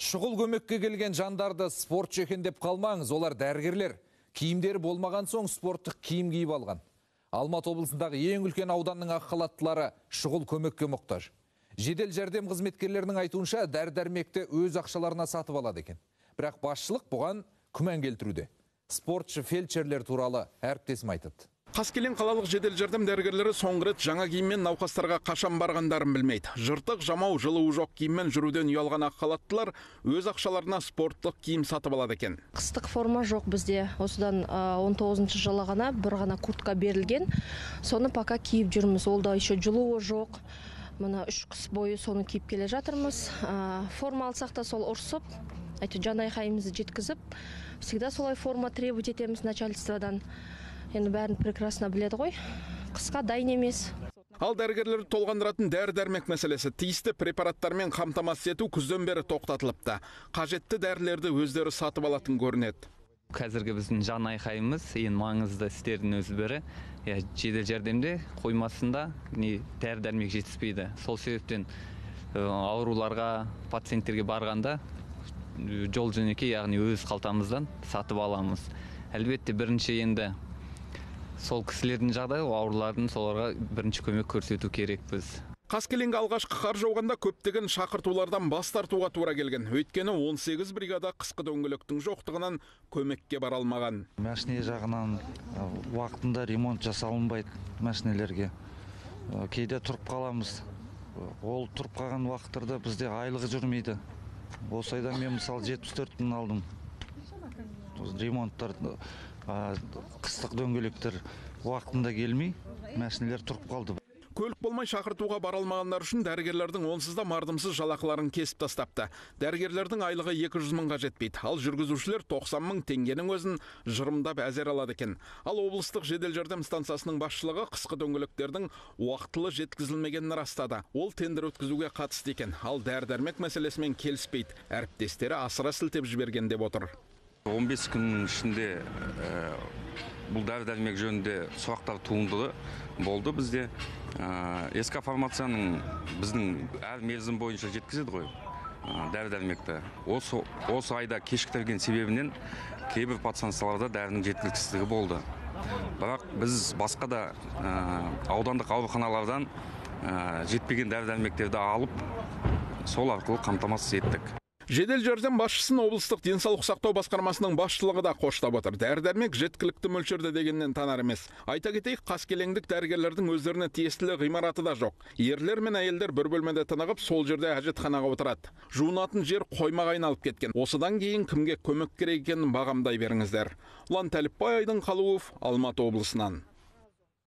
Шұғыл көмекке келген жандарды спортшы екен деп қалмаңыз, олар дәрігерлер. Киімдері болмаған соң спорттық киім киіп алған. Алматы облысындағы ең үлкен ауданның ақ халаттылары шұғыл көмекке мұқтаж. Жедел жәрдем қызметкерлерінің айтуынша, дәрі-дәрмекті өз ақшаларына сатып алады екен. Бірақ басшылық бұған күмән келтіруде. Спортшы фельдшерлер туралы әріптесім айтады. Қаскелең қалалық жедел жәрдем дәрігерлері соңғы рет жаңа киіммен науқастарға қашан барғандарын білмейді. Жыртық, жамау, жылуы жоқ киіммен жүруден ұялған ақ халаттылар өз ақшаларына спорттық киім сатып алады екен. Қыстық форма жоқ бізде. Осыдан 19 жылы ғана бір ғана куртка берілген. Соны пока киіп жүрміз. Ол да еще жылуы жоқ. Мына 3 қыс бойы соны киіп келе жатырмыз. Форма алсақ та сол ұрсып, әйтеуір жан айқайымызды жеткізіп, всегда солай форма требовать етеміз начальстводан. Енді бәрін прекрасно біледі ғой. Қысқа дайын емес. Ал дәрігерлерді толғандыратын дәрі-дәрмек мәселесі тиісті препараттармен қамтамасыз ету күзден бері тоқтатылыпты. Қажетті дәрілерді өздері сатып алатын көрінеді. Қазіргі біздің жан айқайымыз ең маңызды істердің өзі бірі. Жедел жәрдемде қоймасында дәрі-дәрмек жетіспейді. Сол себептен ауруларға, пациенттерге барғанда жол жөнекей, яғни өз қалтамыздан сатып аламыз. Әлбетте бірінші енді сол кісілердің жағдайы, аурулардың, соларға бірінші көмек көрсету керекпіз. Қаскелеңге алғашқы қар жауғанда көптеген шақыртулардан бас тартуға тура келген. Өйткені 18 бригада қысқы дөңгелектің жоқтығынан көмекке бара алмаған. Мәшине жағынан уақытында ремонт жасалынбайды мәшинелерге. Кейде тұрып қаламыз. Ол тұрып қалған уақыттарда бізде айлығы жүрмейді. Осы айда мен мысалы 74 мың алдым. Ремонттар, қыстық дөңгелектер уақытында келмей, мәшинелер тұрып қалды. Көлік болмай шақыртуға бара алмағандар үшін дәрігерлердің онсыз да мардымсыз жалақыларын кесіп тастапты. Дәрігерлердің айлығы 200 мыңға жетпейді. Ал жүргізушілер 90 мың теңгенің өзін жырымдап әзер алады екен. Ал облыстық жедел жәрдем станциясының басшылығы қысқы дөңгелектердің уақытылы жеткізілмегенін растады. Ол тендер өткізуге қатысты екен. Ал дәрі-дәрмек мәселесімен келіспейді. Әріптестері асыра сілтеп жіберген деп отыр. 15 күннің ішінде бұл дәрі-дәрмек жөнінде сұрақтар туындады болды бізде. СК фармацияның біздің әр мерзім бойынша жеткізеді ғой дәрі-дәрмекті. Осы айда кешіктірген себебінен кейбір подстанцияларда дәрінің жеткіліксіздігі болды. Бірақ біз басқа да аудандық ауруханалардан жетпеген дәрі-дәрмектерді алып, сол арқылы қамтамасыз еттік. Жедел жәрдем басшысын облыстық денсаулық сақтау басқармасының басшылығы да қоштап отыр. Дәрі-дәрмек жеткілікті мөлшерде дегеннен танар емес. Айта кетейік, қаскелеңдік дәрігерлердің өздеріне тиесілі ғимараты да жоқ. Ерлер мен әйелдер бір бөлмеде тынығып, сол жерде әжетханаға отырады. Жуынатын жер қоймаға айналып кеткен. Осыдан кейін кімге көмек керек екенін бағамдай беріңіздер. Ұлан Тәліпбай, Айдын Қалуов, Алматы облысынан.